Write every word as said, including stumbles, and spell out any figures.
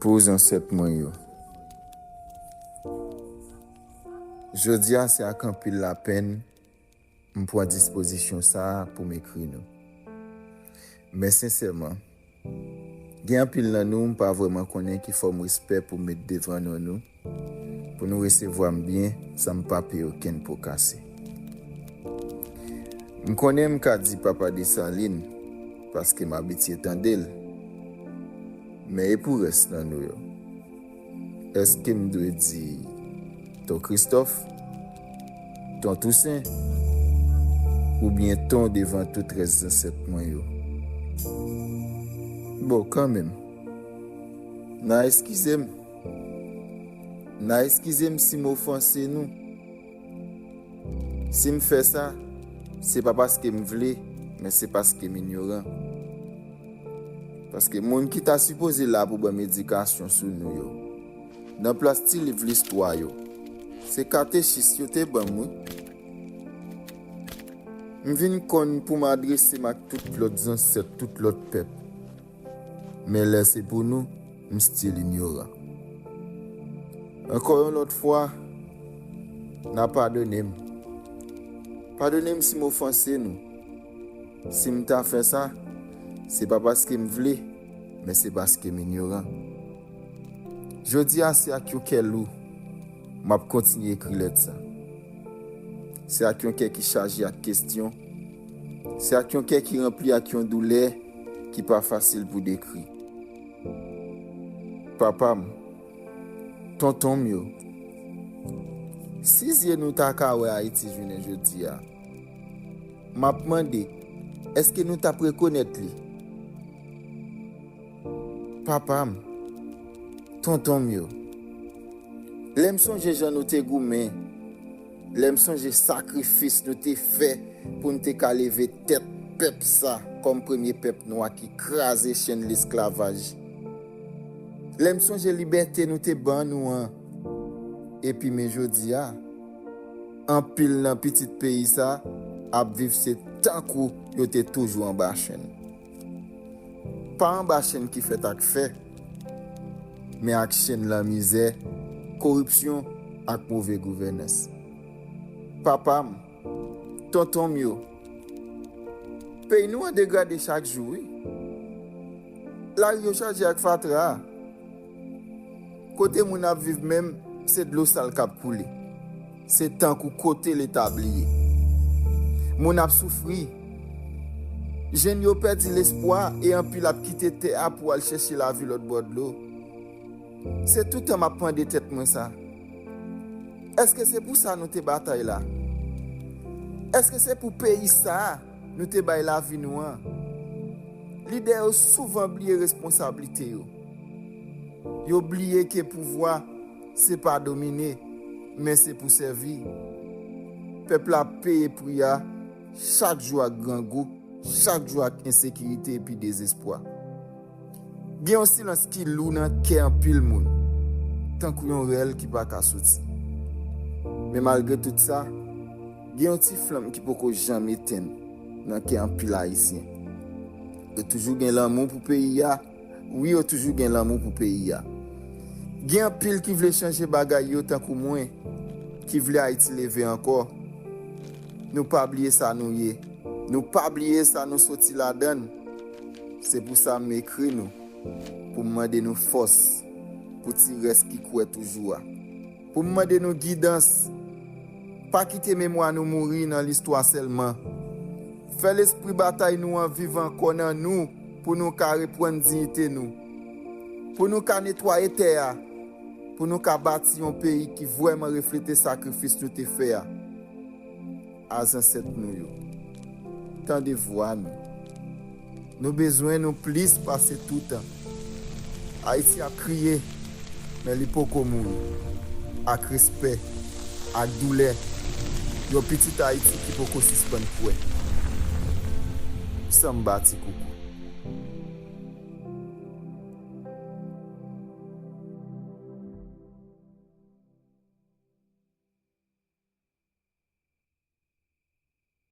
Pou zansèt mwen yo. Jodi a, se ak anpil lapenn m pran dispozisyon sa a pou m ekri nou. Men sensèman, gen anpil nan nou m pa vrèman konnen ki fòm respè pou m met devan non nou, pou nou resevwa m byen san m pa peye okenn po kase. M konnen m ka di Papa Desalin, paske m abitye tande l. Men e pou rès nan nou yo? Èske m dwe di Ton Kristòf, Ton Tousen, oubyen Ton devan tout rès zansèt mwen yo? Bon, kanmenm, n a eskize m. N a eskize m si m ofanse nou. Si m fè sa, se pa paske m vle, men se paske m inyoran. Paske moun ki ta sipoze la pou ban m edikasyon sou nou yo, nan plas ti liv listwa yo, se katechis yo te ban m, wi. M vin konn pou m adrese m ak tout lòt zansèt, tout lòt pèp. Men lè se pou nou, m still inyoran. Ankò yon lòt fwa, n a padone m. Padone m si m ofanse nou. Si m ta fè sa, se pa paske m vle, men se paske m inyoran. Jodi a, se ak yon kè lou m ap kontinye ekri lèt sa. Se ak yon kè ki chaje ak kesyon. Se ak yon kè ki ranpli ak yon doulè ki pa fasil pou dekri. Papa m, tonton m yo, si zye nou ta ka wè Ayiti jounen jodi a, m ap mande, èske nou t ap rekonèt li? Papa m, tonton m yo, lè m sonje jan nou te goumen, lè m sonje sakrifis nou te fè pou n te ka leve tèt pèp sa kòm premye pèp nwa ki kraze chenn lesklavaj, lè m sonje libète nou te ban nou an, epi men jodi a, anpil nan pitit peyi sa ap viv se tankou yo te toujou anba chenn. Pa anba chenn ki fèt ak fè, men ak chenn lanmizè, koripsyon ak move gouvènans. Papa m, tonton m yo, peyi nou an degrade chak jou, wi. Lari yo chaje ak fatra. Kote moun ap viv menm, se dlo sal k ap koule. Se tankou kote Leta bliye. Moun ap soufri. Jèn yo pèdi lespwa e anpil ap kite tè a pou al chèche lavi lòt bò dlo. Se toutan m ap mande tèt mwen sa. Èske se pou sa nou te batay la? Èske se pou peyi sa a nou te bay lavi nou an? Lidè yo souvan bliye responsablite yo. Yo bliye ke pouvwa se pa domine, men se pou sèvi. Pèp la ap peye pri a chak jou ak grangou, chak jou ak ensekirite epi dezespwa. Gen yon silans ki lou nan kè anpil moun, tankou yon rèl ki pa ka soti. Men malgre tout sa, gen yon ti flanm ki poko janm etenn nan kè anpil Ayisyen. Yo toujou gen lanmou pou peyi a. Wi, yo toujou gen lanmou pou peyi a. Gen anpil ki vle chanje bagay yo tankou mwen, ki vle Ayiti leve ankò. Nou pa bliye sa nou ye. Nou pa bliye sa nou soti ladann. Se pou sa m ekri nou, pou m mande nou fòs, pou ti rès ki kwè toujou a. Pou m mande nou gidans. Pa kite memwa nou mouri nan listwa sèlman. Fè lespri batay nou an viv ankò nan nou, pou nou ka reprann diyite nou. Pou nou ka netwaye tè a. Pou nou ka bati yon peyi ki vrèman reflete sakrifis nou te fè a. A zansèt nou yo. Tande vwa nou. Nou bezwen nou plis pase toutan. Ayiti ap kriye, men li poko mouri. Ak respè, ak doulè, yon pitit Ayiti ki poko sispann kwè. Sanba ti koukou.